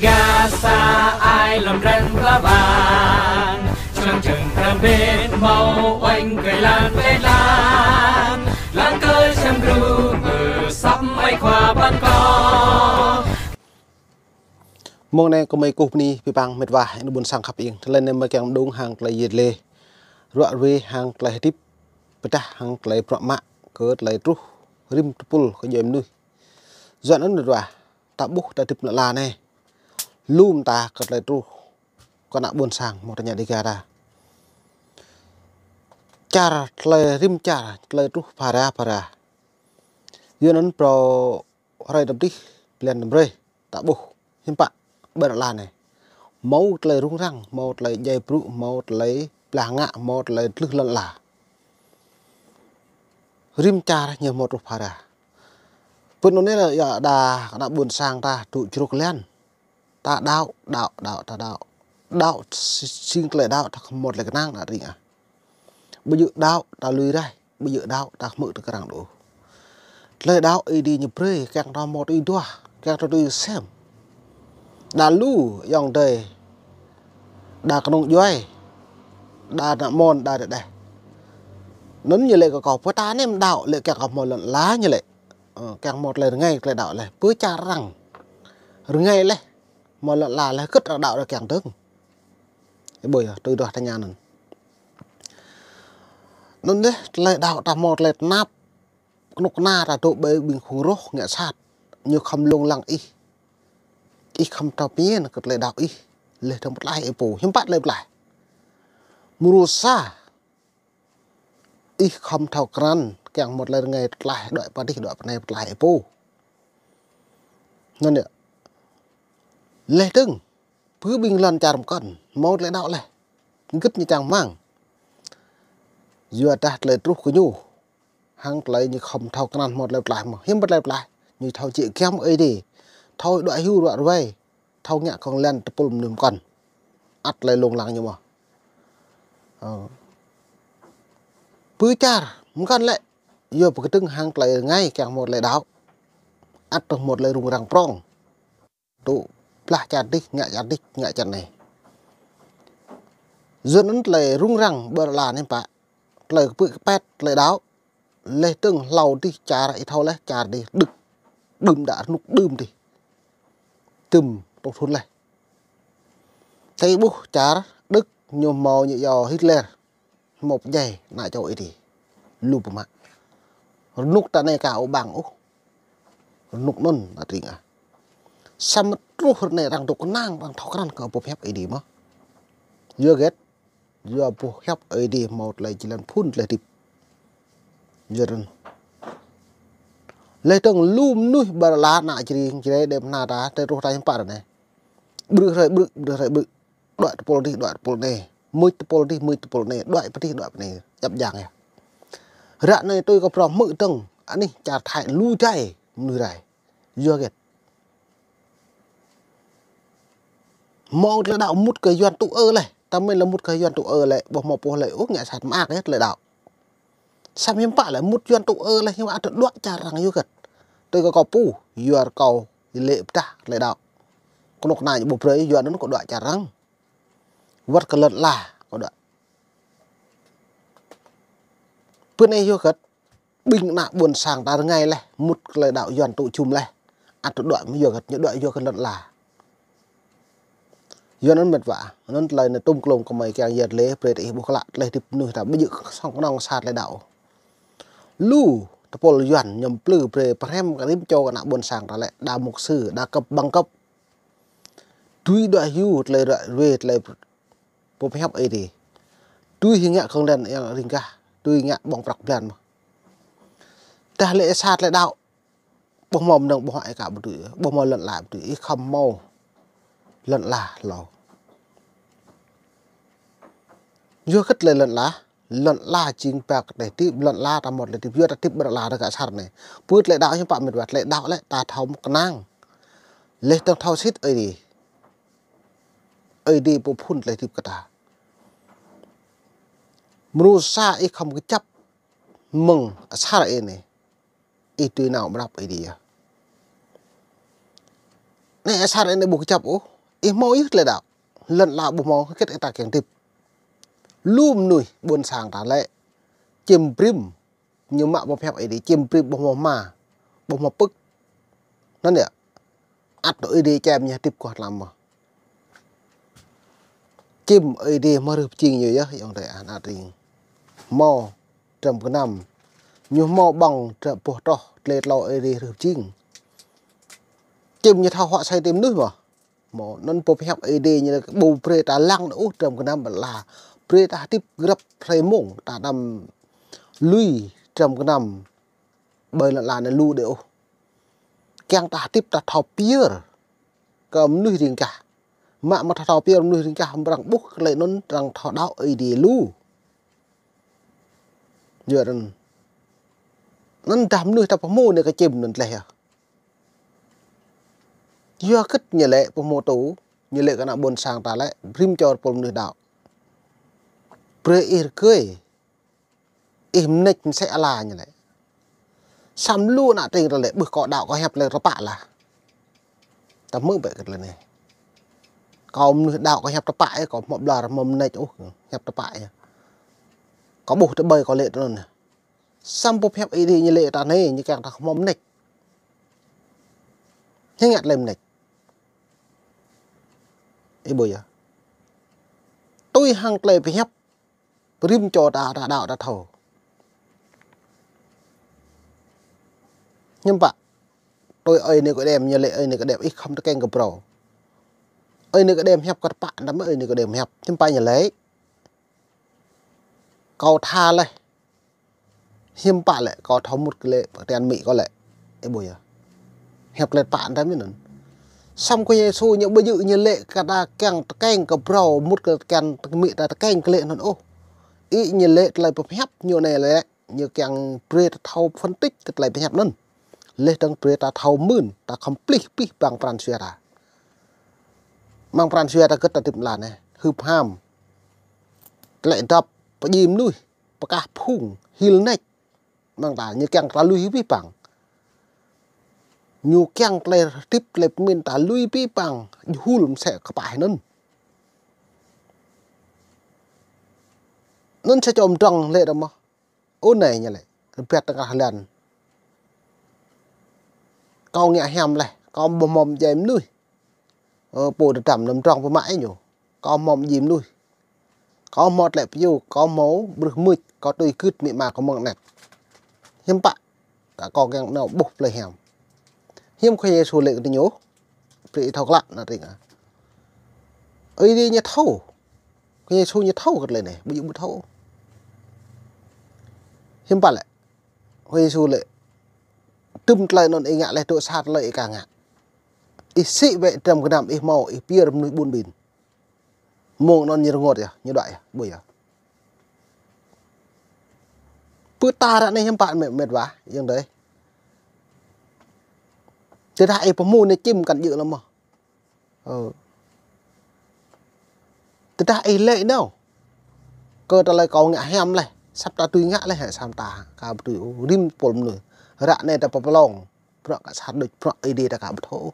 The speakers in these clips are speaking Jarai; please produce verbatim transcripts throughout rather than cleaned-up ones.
Gah sa ai lŏm dran pla bang, čơlăng čơng pran bên hmâo uêñ kơi lan pĕ lan, lăng kơ čăm gru mơ săp mai khua păn kơ. Mông anai kơmơi kơkuh bơni abih bang met wa, ƀing ƀôn sang khăp ing. Tơlơi anai mơi kiăng mơđung hăng tơlơi yet lê. Ruă ruê hăng tơlơi hơdip, pơdah hăng tơlơi bruă mă, kơ tơlơi truh rĭm tơpul kơ djuai mơnuih. Yua anŭn met wa, ta ƀuh ta hơdip lŏn ala anai. Lŏm ta kơ tơlơi truh kơ ană ƀôn sang mơ̆ng tơña Dêga ta. Čar tơlơi rĭm čar, tơlơi truh phara phara. Yua anŭn phrâo hrơi tơdih, blan tơdih, ta ƀuh hiư̆m pă ƀơi lŏn ala anai. Hmâo tơlơi rŭng răng, hmâo tơlơi djai brŭ, hmâo tơlơi blah ngă, hmâo tơlơi tlưh lŏn ala. Rĭm čar ñu hmâo truh phara. Pơ anŭn anai lĕ yua đa kơ ană ƀôn sang ta tŭ čruk lan. Ta đaŏ, đaŏ, đaŏ, ta đaŏ. Đaŏ si-, sing tơlơi đaŏ ta khŏm hmâo tơlơi kơnang đa ring ah. Ƀu djơ̆ đaŏ ta lui raih, ƀu djơ̆ đaŏ ta hmư̆ tơ krang đôč. Tơlơi đaŏ Ơi Adai ñu brơi, kiăng ta hmâo tui duah, kiăng ta tui sem. Đa lu ayŏng adơi, đa kơnung djuai, đa ană mơ̆n, đa đeh đeh. Anŭn ñu lĕ kơ kâo pơtă nem đaŏ lĕ kiăng kơ hmâo lŏn ala ñu lĕ. Ơ, kiăng hmâo tơlơi rơngai tơlơi đaŏ leh. Pơ čar arăng rơngai leh, hmâo lŏn ala leh, hơget arăng đaŏ arăng kiăng dơ̆ng. Ih ƀuh yơh, tui duah tơña anŭn. Anŭn dêh, tơlơi đaŏ ta hmâo tơlơi tơnap. Kơnuk kơna ta dŏ ƀơi ƀing khung rŏh ngă sat. Ñu khŏm lông lăng ih. Ih khŏm thâo pơmĭn kơ tơlơi đaŏ ih. Leh dơ̆ng pơtlaih ih pô. Hiư̆m pă tơlơi pơtlaih. Mrô sa. Ih khŏm thâo krăn, kiăng hmâo tơlơi rơngai pơtlaih, đuaĭ pơ adih, đuaĭ pơ anai pơtlaih ih pô. Anŭn yơh. Leh dơ̆ng, pơ ƀing lŏn čar pơkŏn, hmâo tơlơi đaŏ leh. Hơget ñu čang rơmang. Yua dah tơlơi truh kơ ñu. Hăng tơlơi ñu khŏm thâo krăn hmâo tơlơi pơtlaih mơ̆n. Hiư̆m pă tơlơi pơtlaih. Ñu thâo jĕ giăm Ơi Adai. Thâo đuaĭ hyu ruă ruai. Thâo ngă kông lan tơpul mơnuih pơkŏn. Ăt tơlơi lông lăng ñu mơ̆n. Ơ. Pơ čar, pơkŏn lĕ. Yua pơkơdơ̆ng hăng tơlơi rơngai kiăng hmâo tơlơi đaŏ. Ăt tơ̆ hmâo tơlơi rŭng răng prŏng. Tŭ blah čar dih, ngă čar dih, ngă čar anai. Yua anŭn tơlơi rŭng răng ƀơi lŏn ala anai pă. Tơlơi kơpư̆ kơpĕt, tơlơi đaŏ. Leh dơ̆ng hlâo dih čar ih thâo leh čar dih Đức. Đưm đă rơnŭk đưm dih. Tơm tŏk thun leh. Tơdah ih ƀuh čar Đức ñu hmâo ñu yua Hitler. Hmâo pơdjai ană čô Ơi Adai. Lu pơmă. Rơnŭk ta anai ka ƀu ƀang ôh. Rơnŭk anŭn ană tring ah. Samơ̆ truh ră anai arăng dŏ kơnang arăng thâo krăn kơ boh hiăp Ơi Adai mơ̆n. Yua hơget. Yua boh hiăp Ơi Adai hmâo tơlơi jơlan phŭn tơlơi hơdip. Yua anŭn. Leh dơ̆ng lu mơnuih ƀơi lŏn ala ană Jrai, Jrai đe mơna ta, tơlơi truh ta hiư̆m pă ră anai. Brư̆ hrơi brư̆, brư̆ hrơi brư̆. Đuaĭ tơpul dih, đuaĭ tơpul anai. Mưč tơpul dih, mưč tơpul anai. Đuaĭ pơ adih, đuaĭ pơ anai. Djăp djang yơh. Ră anai tui kơ phrâo hmư̆ dơ̆ng. Anih čar Thái lu djai mơnuih rai. Yua hơget. Hmâo tơlơi đaŏ mŭt kơ Yuan tŭ ơ leh. Ta mĭn lĕ mŭt kơ Yuan tŭ ơ lĕ. Ƀu hmâo pô lĕ ôh ngă sat mơak yơh tơlơi đaŏ. Samơ̆ hiư̆m pă lĕ mŭt Yuan tŭ ơ leh hiư̆m ăt đuaĭ čar arăng yua hơget. Tui kơ kâo pô, yua kâo lĕ pơdah tơlơi đaŏ. Kơnuk kơna ñu ƀu brơi yua anŭn kâo đuaĭ čar arăng. Wơ̆t kơ lŏn ala kâo đuaĭ. Pơ anai yua hơget. Ƀing ană ƀôn sang ta rơngai leh, mŭt kơ tơlơi đaŏ Yuan tŭ jum leh. Ăt tơdruă mơ̆ yua kơ, ñu tơdruă yua kơ lŏn ala. Yua anŭn met wa, anŭn tơlơi anai tŭm klông kơmơi kiăng yơr lĕ, brơi ta ih ƀuh klă, tơlơi hơdip mơnuih ta ƀu djơ̆ sŏng kơnơ̆ng sa tơlơi đaŏ. Lu tơpul Yuan ñu plư brơi pơhrăm kơ rĭm čô kơ ană ƀôn sang ta lĕ, đa mục sư, đa cấp bằng cấp. Tui đuaĭ hyu tơlơi ră ruai tơlơi pơhiăp Ơi Adai. Tui hyu ngă kông lan yang ring gah, tui ngă ƀơ̆ng prăk blan mơ̆. Tơdah lĕ sa tơlơi đaŏ, ƀu hmâo mơnơ̆ng ƀu hmâo ai ka ƀu dưi, ƀu hmâo lŏn ala ƀu dưi, ih khŏm hmâo lŏn ala hlâo. Yua hơget lĕ lŏn ala, lŏn ala jing ba kơ tơlơi hơdip, lŏn ala ta hmâo tơlơi hơdip, yua ta hơdip ƀơi lŏn ala ta gah asar anai. Pơ tơlơi đaŏ hiư̆m pă met wa, tơlơi đaŏ lĕ ta thâo mơ̆ kơnang. Leh dơ̆ng thâo sĭt Ơi Adai. Ơi Adai pô phŭn tơlơi hơdip kơ ta. Mơnuih sa ih khŏm kơjăp mơ̆ng asar ih anai. Ih tui nao mơnăp Ơi Adai yơh. Anai asar anai ƀu kơjăp ôh. Ih hmâo yơh tơlơi đaŏ. Lŏn ala ƀu hmâo hơget ih ta kiăng hơdip. Lu mơnuih ƀôn sang ta lĕ čim brĭm. Ñu mă boh pơhiăp Ơi Adai, čim brĭm ƀu hmâo hma, ƀu hmâo pưk. Anŭn yơh. Ăt Ơi Adai čem ñu hơdip kơh tlam mơh. Čim Ơi Adai hmâo rơh pơjing ñu yơh, ayŏng adơi ană tring. Hmâo dram gơnam. Ñu hmâo ƀơ̆ng dram boh troh, tơlơi tlâo Ơi Adai rơh pơjing. Čim ñu thâo huă sai tui mơnuih mơh. Mơ̆ anŭn boh pơhiăp Ơi Adai ñu ƀu brơi ta lăng ôh dram gơnam lŏn ala. Brơi ta hơdip grăp hrơi mông, ta anăm lui dram gơnam ƀơi lŏn ala anai lu đơi ôh. Kiăng ta hơdip ta thâo pơyơr kơ mơnuih riêng gah. Mă mơ̆ ta thâo pơyơr mơnuih riêng gah, arăng ƀuh tơlơi anŭn arăng thâo đaŏ Ơi Adai lu. Yua anŭn. Anŭn dah mơnuih ta pơhmu anai kơ čim anŭn tơleh yơh. Yua hơget ñu lĕ pơhmu tŭ, ñu lĕ kơ ană ƀôn sang ta lĕ, brĭm čô pô mơnuih đaŏ. Brơi ih rơgơi. Ih mơneč mơsĕ ala ñu lĕ. Samơ̆ lu ană tring ta lĕ, ƀuh kâo đaŏ kâo hiăp tơlơi tơpă lah. Ta hmư̆ bĕ kơ tơlơi anai. Kâo mơnuih đaŏ kâo hiăp tơpă ih, kâo hmâo ƀlŏr, hmâo mơneč ôh, hiăp tơpă ih. Kâo ƀuh tơƀơi kâo lĕ tui anŭn. Samơ̆ boh pơhiăp Ơi Adai ñu lĕ ta anai, ñu kiăng ta hmâo mơneč. Ñu ngă tơlơi mơneč. Ih ƀuh yơh. Tui hăng tơlơi pơhiăp, brĭm čô ta, ta đaŏ ta thâo. Hiư̆m pă. Tui Ơi Nikôđem ñu lĕ Ơi Nikôđem ih khŏm tơkeng kơ phrâo. Ơi Nikôđem hiăp kơ tơpă, anăm Ơi Nikôđem hiăp. Hiư̆m pă ñu lĕ. Kâo tha laih. Hiư̆m pă lĕ, kâo thâo mŭt kơ lĕ, pơkơtian amĭ kâo lĕ. Ih ƀuh yơh. Hiăp tơlơi tơpă anŭn tơm anŭn. Samơ̆ Khua Yêsu ñu ƀu djơ̆ ñu lĕ kơ ta kiăng tơkeng kơ phrâo mŭt kơ tơkeng amĭ ta tơkeng kơ lĕ anŭn ôh. Ih ñu lĕ tơlơi pơhiăp ñu anai lĕ, ñu kiăng brơi ta thâo phân tích kơ tơlơi pơhiăp anŭn. Laih dơ̆ng brơi ta thâo mưn, ta khŏm plih pih ƀăng pran jua ta. Ƀăng pran jua ta gơ̆t ta hơdip lăn anai, hưp ham. Tơlơi dŏp, pơdjai mơnuih, pơkah phung, hil neč. Mơ̆ng ta, ñu kiăng ta lui hĭ pih ƀăng. Ñu kiăng tơlơi hơdip, tơlơi pơmĭn ta lui pih ƀăng, jơhul mơsĕ kơpă hĭ anŭn. Anŭn sa čô mơdrŏng lĕ ră mơ̆. Ơ anai ñu lĕ, rơbat tơngah lăn. Kâo ngă hiam laih, kâo ƀu hmâo pơdjai mơnuih. Ơ, pô tơdăm anŭn mơdrŏng pơmă ih ñu. Kâo hmâo pơdjai mơnuih. Kâo hmâo tơlơi pơyơr, kâo hmâo brưh mưč, kâo tui gưt amĭ ama kâo mơ̆ng anet. Hiư̆m pă, kâo kiăng nao ƀuh plơi hiam. Hiư̆m Khua Yêsu lĕ kơ ñu, brơi ih thâo klă ană tring ah. Ơi Adai ñu thâo. Khua Yêsu ñu thâo kơ tơlơi anai, ƀu djơ̆ ƀu thâo. Hiư̆m pă lĕ. Khua Yêsu lĕ, tŭm tơlơi anŭn ih ngă laih dŏ sa tơlơi ih ka ngă. Ih sĭ wơ̆t dram gơnam ih hmâo, ih pơyơr mơnuih ƀun ƀin. Mơ̆ng anŭn ñu rơngot yơh, ñu đuaĭ yơh, ƀuh yơh. Pơtă ră anai hiư̆m pă mĕt, mĕt wa, ayŏng adơi. Tơdah ih pơhmu anai čim kăn djơ̆ lăm mơh. Ơ. Tơdah ih lĕ nao. Kơ tơlơi kâo ngă hiam laih, săp ta tui ngă laih, hĕ săp ta, ka ƀu tui, ơ, rĭm pôl mơnuih. Ră anai ta pơplông. Bruă kơ sat đôč, bruă Ơi Adai ta ka ƀu thâo.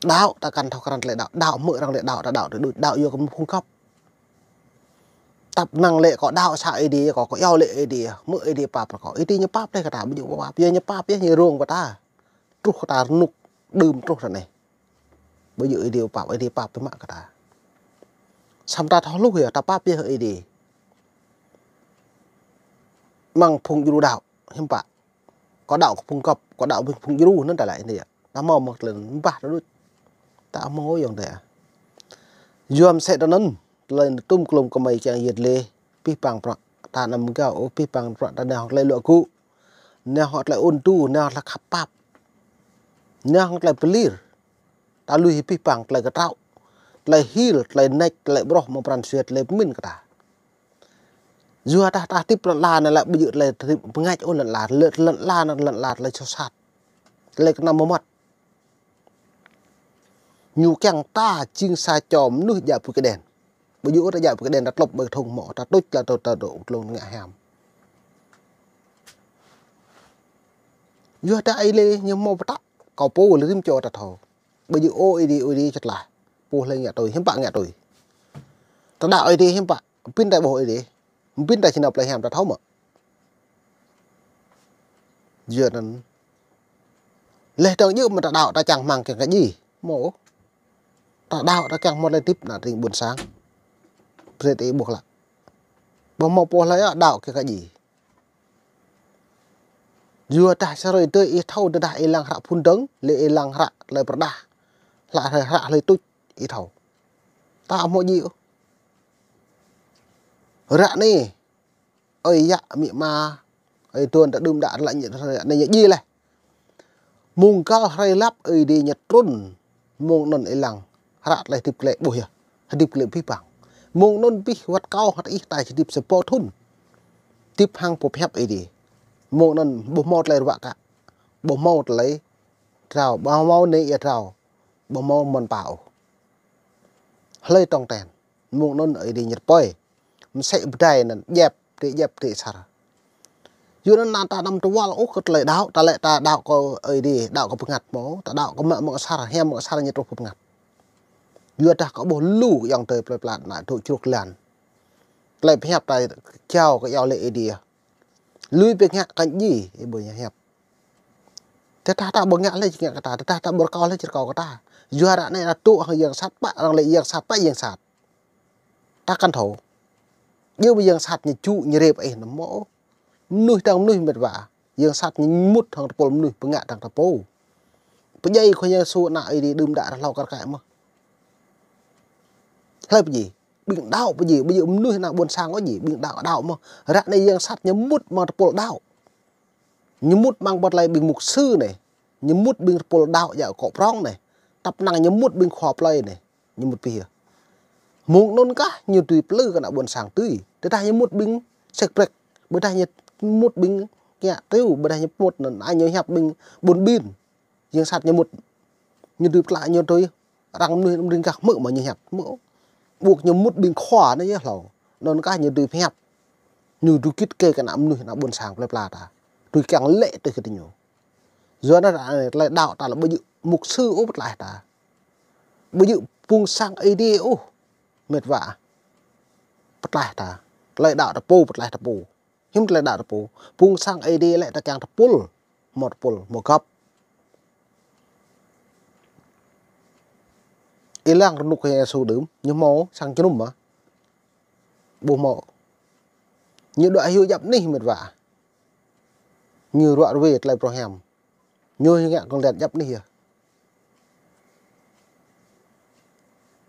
Đaŏ ta kăn thâo krăn tơlơi đaŏ, đaŏ hmư̆ arăng lĕ đaŏ, ta đaŏ tui đôč, đaŏ yua kơ mơ̆ng phung găp. Tăp năng lĕ kâo đaŏ sa Ơi Adai, kâo, kâo iâu lĕ Ơi Adai, hmư̆ Ơi Adai pap kơ kâo. Ơi Adai ñu pap laih kơ ta, ƀu djơ̆ pap, yua ñu pap yơh, ñu rông kơ ta. Truh kơ ta rơnŭk đưm truh ră anai. Ƀu djơ̆ Ơi Adai pap, Ơi Adai pap biă mă kơ ta. Săp ta thâo hluh yơh, ta pap yơh Ơi Adai. Mơ̆ng phung djru đaŏ, hiư̆m pă. Kâo đaŏ kơ phung găp, kâo đaŏ ƀing phung djru anŭn ta laĭ anai yơh. Ta hmâo mơ̆ng tơlơi anŭn ƀah ta đôč. Ta hmâo ayŏng adơi ah. Yua mơsĕ tui anŭn, tơlơi tŭm klum kơmơi kiăng yet lĕ, pih ƀăng bruă, ta anăm gao ôh, pih ƀăng bruă ta nao hăng tơlơi luă gŭ. Nao hăng tơlơi ôn tu, nao hăng tơlơi khăp pap. Nao hăng tơlơi pơlir. Ta lui hĭ pih ƀăng tơlơi kơtraŏ. Tơlơi hil, tơlơi neč, tơlơi ƀroh mơ̆ng pran jua, tơlơi pơmĭn kơ ta. Yua ta, ta hơdip lŏn ala anai lĕ ƀu djơ̆ tơlơi hơdip pơngač ôh lŏn ala, lŏn, lŏn ala anai, lŏn ala tơlơi soh sat. Tơlơi kơnăm mơmŏt. Ñu kiăng ta jing sa čô mơnuih djă pui kơđen. Ƀu djơ̆ ta djă pui kơđen ta tlŏp ƀơi kơthŭng hmâo, ta tuč laih ta, ta dŏ tlông ngă hiam. Yua ta ai lĕ ñu hmâo pơtă, kâo pô lĕ rĭm čô ta thâo. Ƀu djơ̆ ôh Ơi Adai, Ơi Adai čơtlaih. Pô hlơi ngă tui, hiư̆m pă ngă tui. Ta đaŏ Ơi Adai hiư̆m pă, pơpĭn ta ƀuh Ơi Adai. Pơpĭn ta či nao plei hiam ta thâo mơ̆. Yua anŭn. Laih dơ̆ng djơ̆ mơ̆ ta đaŏ ta čang rơmang kiăng kơ djai. Mơ̆ ôh. Ta đaŏ ta kiăng hmâo tơlơi hơdip ană tring ƀôn sang. Brơi ta ƀuh klă. Ƀu hmâo pô hlơi đaŏ kiăng kơ djai. Yua dah sa hrơi tơdơi ih thâo tơdah ih lăng hră phŭn dơ̆ng, lĕ ih lăng hră tơlơi pơrơđah. Hră, hră, hră hlơi tuč ih thâo. Ta ƀu hmâo djai ôh. Ră anai, ơi yă amĭ ama, ơi adon ta đưm đă lă ñu, ră anai ñu djai laih. Mông găl hrơi lăp Ơi Adai ñu trŭn, mông anŭn ih lăng hră tơlơi hơdip glaĭ ƀuh yơh, hơdip glaĭ abih bang. Mông anŭn abih wơ̆t kâo hăt ih ta či hơdip sa boh thŭn. Hơdip hăng boh pơhiăp Ơi Adai. Mông anŭn ƀu hmâo tơlơi ruă kă, ƀu hmâo tơlơi drao, ƀu hmâo anai ia drao, ƀu hmâo mơ̆n pă ôh. Hlơi tong ten. Mông anŭn Ơi Adai ñu rơpơi. Mơsĕ pơdai anŭn djep, djai djep, djai asar. Yua anŭn ană ta anăm tơwăl ôh kơ tơlơi đaŏ, ta lĕ ta đaŏ kơ Ơi Adai, đaŏ kơ bơngăt mơ̆, ta đaŏ kơ mă mơ̆ng asar, hiam mơ̆ng asar ñu truh pơ bơngăt. Yua dah kâo ƀuh lu ayŏng adơi plơi pla ană dŏ čruk lan. Tơlơi pơhiăp ta jao kơ iâu laĭ Ơi Adai. Lui pơngă kăn djai, ih ƀu ñu hiăp. Tơdah ta ƀu ngă lĕ či ngă kơ ta, tơdah ta ƀu rơkâo lĕ či rơkâo kơ ta. Yua ră anai ta dŏ hăng yang sat pă, arăng laĭ yang sat pă yang sat. Ta kăn thâo. Djơ̆ ƀơi yang sat ñu čŭ ñu rep ih anăm mơ̆. Mơnuih dang mơnuih met wa. Yang sat ñu mŭt hăng tơpul mơnuih pơngă dang ta pô. Pơdjai Khua Yang Yêsu ană Ơi Adai đưm đă rơhlâo kar kaĭ mơ̆. Hlơi pơdjai, ƀing đaŏ pơdjai, ƀu djơ̆ mơnuih ană ƀôn sang ôh djai, ƀing đaŏ đaŏ mơ̆. Ră anai yang sat ñu mŭt amăng tơpul đaŏ. Ñu mŭt amăng ƀơi tơlơi ƀing mục sư anai. Ñu mŭt ƀing tơpul đaŏ djă akŏ prŏng anai. Tăp năng ñu mŭt ƀing khua plơi anai. Ñu mŭt abih yơh. Mông anŭn kah ñu dưi plư kơ ană ƀôn sang tui. Tơdah ñu mŭt ƀing sek brek. Ƀôdah ñu mŭt ƀing kiă triu. Ƀôdah ñu mŭt anŭn ai ñu hiăp ƀing ƀun ƀin. Yang sat ñu mŭt. Ñu dưi pơtlaih ñu tui. Arăng mơnuih anăm ring gah hmư̆ mơ̆ ñu hiăp. Hmư̆. Ƀuh ñu mŭt ƀing khua anai yơh hlâo. Anŭn kah ñu dưi pơhiăp. Ñu dưi git gai kơ ană mơnuih ană ƀôn sang plơi pla ta. Dưi kiăng lĕ tui kơ tơ ñu. Yua anŭn ră anai tơlơi đaŏ ta lĕ ƀu djơ̆ mục sư ôh pơtlaih ta. Ƀu djơ̆ phung sang Ơi Adai ôh. Met wa. Pơtlaih ta. Tơlơi đaŏ ta pô, pơtlaih ta pô. Hiư̆m tơlơi đaŏ ta pô. Phung sang Ơi Adai lĕ ta kiăng tơpul. Hmâo tơpul, hmâo găp. Ih lăng rơnŭk Khua Yang Yêsu đưm, ñu hmâo sang jơnum mơ̆. Ƀu hmâo. Ñu dŏ hyu djăp anih met wa. Ñu ruă ruê tơlơi pơrơhiam. Ñu ngă kơnglian djăp anih yơh.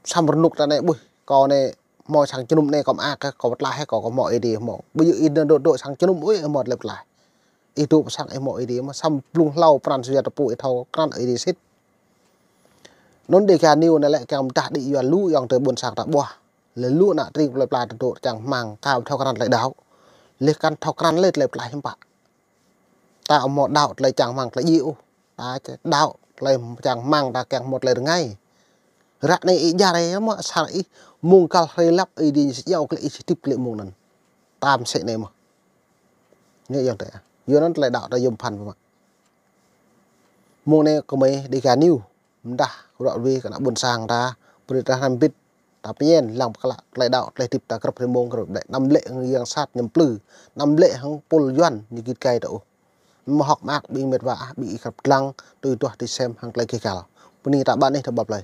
Samơ̆ rơnŭk ta anai ƀuh, kâo anai hmâo sang jơnum anai kâo mơak, kâo pơtlaih, kâo, kâo hmâo Ơi Adai hmâo. Ƀu djơ̆ ih dŏ dŏ sang jơnum ôh ih hmâo tơlơi pơtlaih. Ih dŏ pơ sang ih hmâo Ơi Adai mơ̆, samơ̆ blung hlâo pran jua ta pô ih thâo krăn Ơi Adai sĭt. Anŭn Dega News anai lĕ kiăng pơdah đĭ yua lu ayŏng adơi ƀôn sang ta ƀuh. Lĕ lu ană tring plơi pla ta dŏ čang rơmang, kâo thâo krăn tơlơi đaŏ. Lĕ kăn thâo krăn lĕ tơlơi pơtlaih hiư̆m pă. Ta ƀu hmâo đaŏ tơlơi čang rơmang tơlơi djai ôh. Ta či đaŏ tơlơi čang rơmang ta kiăng hmâo tơlơi rơngai. Ră anai ih djai rai mơ̆ asar ih mông găl hrơi lăp Ơi Adai ñu či iâu glaĭ ih či hơdip glaĭ mông anŭn. Ta mơsĕ anai mơ̆. Ñu ayŏng adơi. Yua anŭn tơlơi đaŏ ta yôm phăn mơ̆. Mông anai kơmơi Dega News. Mơdah ruă ruê kơ ană ƀôn sang ta, brơi ta hrăm bit, ta pơñen, lăng pơklă, tơlơi đaŏ, tơlơi hơdip ta grăp hrơi mông, grăp đĕ, anăm lĕ hăng yang sat ñu plư, anăm lĕ hăng pul Yuan ñu git gai ta ôh. Mơ̆ hŏk mơak ƀing met wa ah, ƀing ih grăp lăng, tui duah tui sem hăng tơlơi gêh găl. Bơni ta ƀă anih ta ƀăp lơi.